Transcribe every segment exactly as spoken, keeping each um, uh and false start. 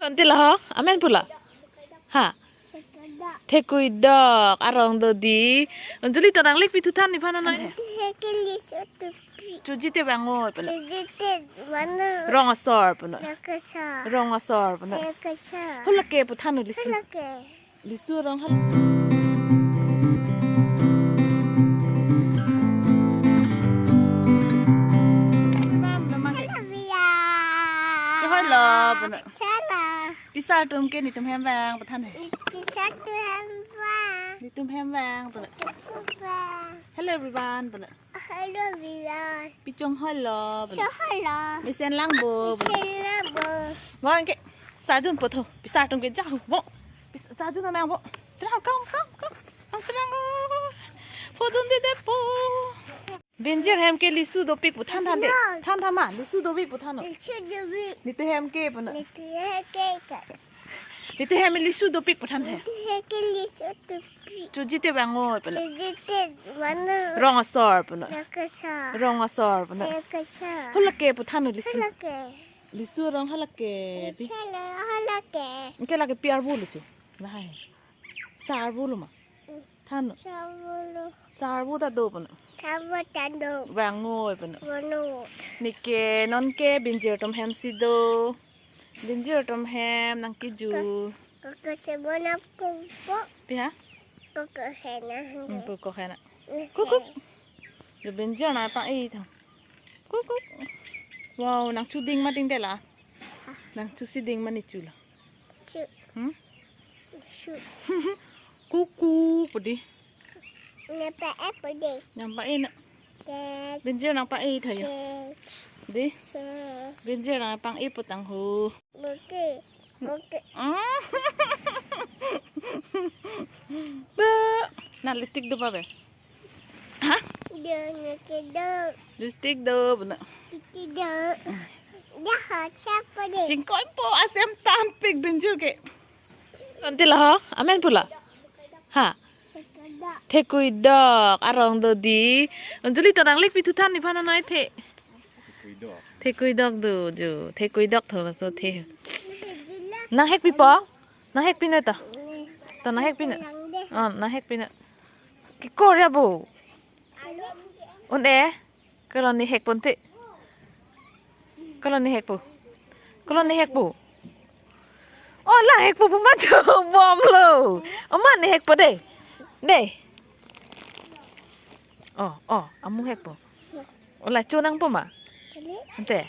Ante laho, amen pu la. Ha. Thekuidok arong do di. Anjali to nanglik pi thuthan nephan anoi. Thekeli chotu pi. Chuji te bang oi pano. Chuji te mano. Rong asor pano. Yakasa. Rong asor pano. Yakasa. Hala ke pu than o lisu. Hala ke. Lisu arong hal. Ram lamang ke. Hala biya. Chohoi lo pano. Chala. Pi asar atum ke netum hem vang pu than he. Pi asar atum hem vang. Netum hem vang pano. Hem vang. Hello everyone pano. Hello everyone. Pi chohoi lo pano. Chohoi lo. Mesen lang bo pano. Mesen lang bo. Vang ke. Sajun po tho. Pi asar atum ke jahu bo. Pi asar ajun amang bo. Serang, come, come, come. Ang serang o. Photo un-e det po. Benjir hem ke lisu dopik pu than than de. No. Than than ma, lisu dopik pu than o. Lisu dopik. Netum hem ke pano. Netum hem ke ka. Netum hem lisu dopik pu than he. Netum hem ke lisu dopik. Chuji te bang oi pano. Chuji te mano. Rong asor pano. Yakasa. Rong asor pano. Yakasa. Hala ke pu than o lisu. Hala ke. Lisu arong hala ke. Lisu arong hala ke. Ke la ke pi arvo lo chu. Lahai. Sa arvo lo ma. Than o. Sa arvo lo. Sa arvo ta do pano. Sa arvo ta do. Vang oi pano. Vang oi. Neke non ke benjir atum hem si do. Benjir atum hem nangkeju. Koko se bonap koko. Pi ha? Koko hena. Hmm, koko hena. Koko. Yo benjir nangpang-i tho. Koko. Wow, nangchu ding ma ding de la. Nangchu si ding ma ne chu la. Chu. Hmm? Chu. Kuku pu di. Nangpang-i pu di. Nangpang-i na. Kek. Benjir nangpang-i tha yo. Sek. Di. Sek. Benjir nangpang-i pu tang ho. Moke. Moke. Ah. Ba. Na lipstick do ba be. Ha? Dia nak kedok. Lipstick do pano. Kedok. Dia ha siapa deh? Chingkoi po asem tampik benjir ke. Ante laho, amen pu la. Ha. Sekedok. Thekuidok arong do di. Anjali to nanglik pi thuthan nephan anoi the. Thekuidok do jo. Thekuidok tho laso the. Nang hek pi po? Nang hek pi noi to. To nang hek pi noi. Oh, nang hek pi noi. Ki Korea bo. Un-e. Koloni hek pon te. Koloni hek po. Koloni hek po. Oh, la hek po pu ma cho bom lo. Oma ne hek po de. De. Oh, oh, amu hek po. Oh, la cho nang po ma. Ante.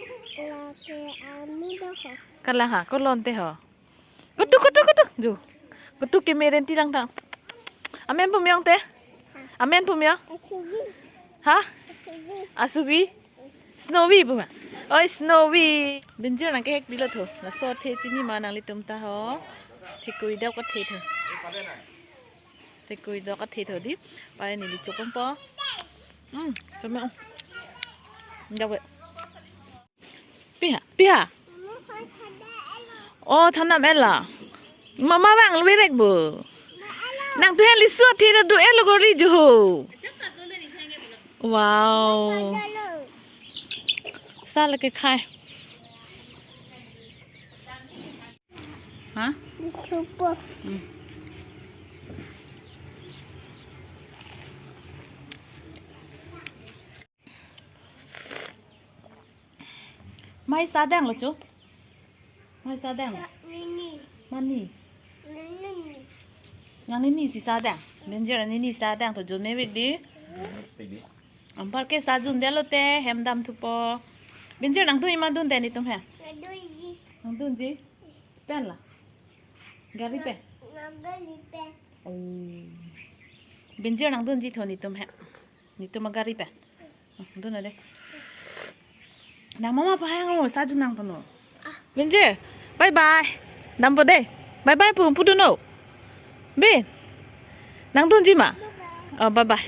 Kalang ha, kolon te ho. Kutuk, kutuk, kutuk. Jo. Kutuk ke meren tilang tang. Amen pu me-ong te. Amen pu me-ong. Asubi. Ha? Asubi. Asubi. Snowy pu ma. Oi, Snowy. Benjir nangkehek pilo tho. Laso the chini ma nanglitum ta ho. Thekuidok athe tho. Thekuidok athe tho di. Pare neli chokong po. Hmm, chome-ong. Dawe. Pi ha, pi ha. Oh, thanam ela. Mama bang lwirek bo. Nangtum hem lisu athe do-e lo gori jo ho. Wow. Sa lake khai. Ha? Chupo. Hmm. Mai sadang lo chu. Mai sadang lo. Nini. Mani. Nini. Nang nini si sadang. Benjir nini sadang to jun mevek di. Anparke sajun detlo te hem dam thupo. Benjir nangdunji ma dunde netum hem? Nangdunji. Nangdunji? Pen la? Gari pen? Nang gari pen. Oh. Benjir nangdunji tho netum hem. Netum agari pen. Hmm, dun de. Nang mama pahang o, sajun nang pano. Benjir, bye bye. Dampo de. Bye bye pu, pu dun o. Bin. Nangdunji ma? Oh, bye bye.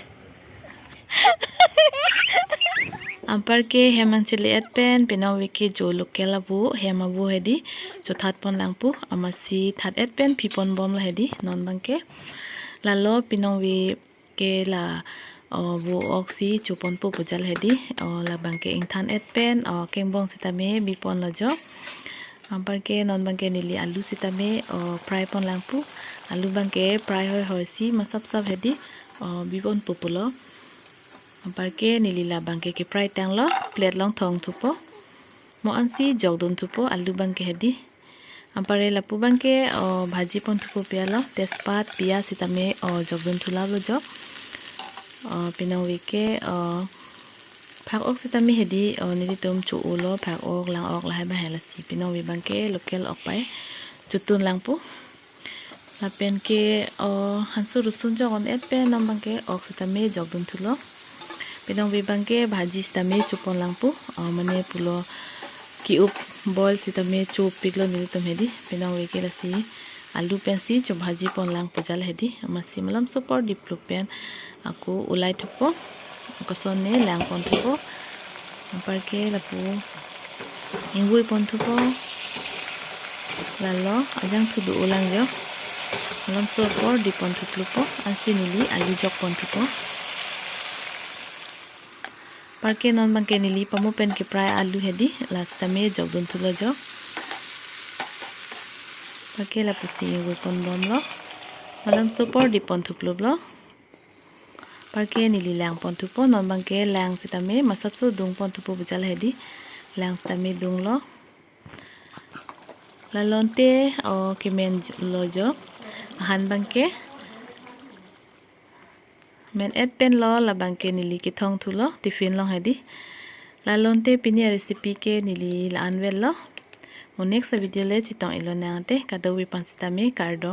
Anparke hem nangchele-et pen, pinong veke jo local abu, hem abu hedi, chothat pon lang pu, amatsi that-et pen, phi pon bom la hedi, non bangke. Lalo pinong ve ke la, o, vo oksi chopon po pujal hedi, o, labang ke ingthan-et pen, o, kengbong sitame bipon lo jo. Anparke non abangke neli alu sitame o fry pon lang pu. Alu abangke fry hoi hoi si masap sap hedi o bi ponpo pulo. Anparke neli la abangke ke fry tanglo, plate along thong thupo. Mo ansi jok dun thupo alu abangke hedi. Anpare lapu abangke o bhaji pon thupo pialo, tejpat, piyaj sitame o jok dun thu lap lo jo. O pinong ave ke o phak ok sitame hedi o nelitum cho-olo, phak ok, lang ok lahai abang he lasi. Pinong ave abangke local ok pai chotun lang pu. Lapen ke o hanso rusun jok on-et pen non abangke ok sitame jok dun thulo. Pinong ave abangke bhaji sitame cho pon lang pu. O mane pulo ki-up boil sitame cho piklo nelitum hedi. Pinong ave ke lasi alu pensi cho bhaji pon lang pu jal hedi. Amatsi malomso apor diplo pen ako ulai thupo. Ako son ne lang pon thupo. Anparke lapu ingvoi pon thupo. Lalo ajang thu do-o lang jo. Malomso apor di pon thuplo po. Ansi neli alu jok pon thupo. Anparke non abangke neli pamo pen ke fry alu hedi, la sitame jok dun thulo jo. Anparke lapusi ingvoi pon bomlo. Malomso apor di pon thuplo blo. Anparke neli lang pon thupo, non abangke lang sitame masapso dung pon thupo pu jal hedi. Lang sitame dunglo. Lalo ante o kemen lo jo. Ahan abangke men-et pen lo, la abangke neli kethong thulo tiffin along hedi. Lalo ante pini a recipe ke neli la-an vet lo. Mo next a video le chetong-ik lonang te, kadokave aphan sitame kardom.